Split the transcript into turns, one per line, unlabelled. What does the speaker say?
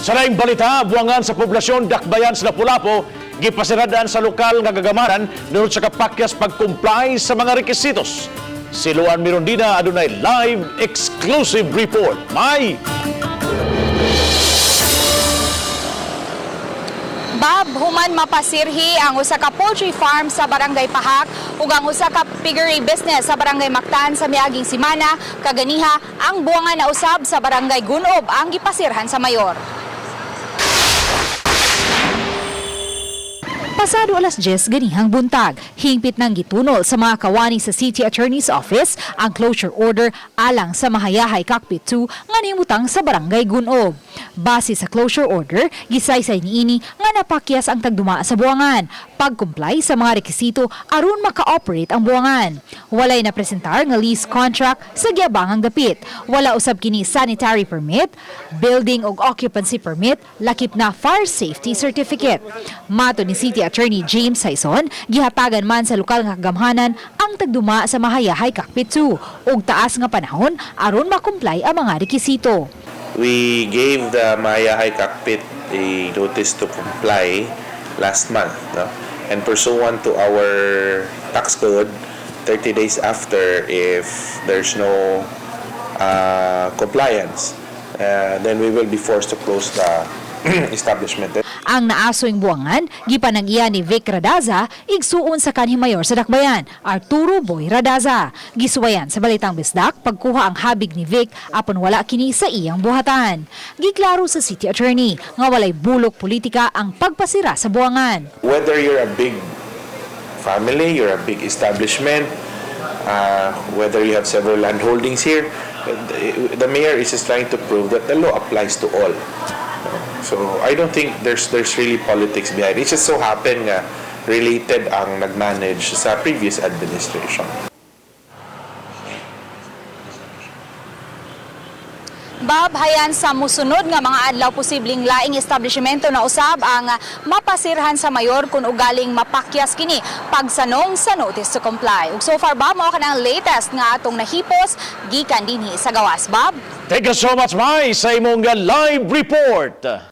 Sa laing balita, buwangan sa poblasyon Dakbayan sa Lapu-Lapu, gipasiradaan sa lokal nga gagamaran nunod sa kapakyas pag-comply sa mga rekisitos. Si Luan Mirondina adunay live exclusive report. May!
Bob, human mapasirhi ang usa ka poultry farm sa Barangay Pahak ug ang usa ka piggery business sa Barangay Mactan sa miaging simana, kaganiha ang buwangan na usab sa Barangay Gunob ang gipasirhan sa mayor. Pasado alas 10 ganihang buntag, hingpit ng gitunol sa mga kawani sa City Attorney's Office ang closure order alang sa Mahayahay Cockpit 2 nga nihimutang sa Barangay Gunob. Base sa closure order, gisaysay niini nga napakyas ang tagduma sa buwangan, pag-comply sa mga rekisito aron maka-operate ang buwangan. Walay na presentar nga lease contract sa giabangang dapit. Wala usab kini sanitary permit, building ug occupancy permit, lakip na fire safety certificate. Mato ni City Attorney James Sayson, gihatagan man sa lokal nga kagamhanan ang tagduma sa Mahayahay Cockpit 2 ug taas nga panahon aron makumply ang mga rekisito.
We gave the Maya High Cockpit a notice to comply last month. No? And pursuant to our tax code, 30 days after, if there's no compliance, then we will be forced to close the establishment.
Ang naasoing buwangan, gipanag-iya ni Vic Radaza, igsuon sa kanhi mayor sa Dakbayan, Arturo Boy Radaza. Gisuwayan sa Balitang Bisdak, pagkuha ang habig ni Vic, apon wala kini sa iyang buhatan. Giklaro sa city attorney nga walay bulok politika ang pagpasira sa buwangan.
Whether you're a big family, you're a big establishment, whether you have several land holdings here, the mayor is just trying to prove that the law applies to all. So I don't think there's really politics behind it. It just so happen nga related ang nag-manage sa previous administration.
Bob, hayan sa musunod nga mga adlaw posibleng laing establishmento na usab ang mapasirhan sa mayor kung ugaling mapakyas kini pagsanong sa notice to comply. Ug so far, Bob, mao ka ang latest nga atong nahipos gikan dinhi sa gawas, Bob.
Thank you so much, Mai, sa imong live report.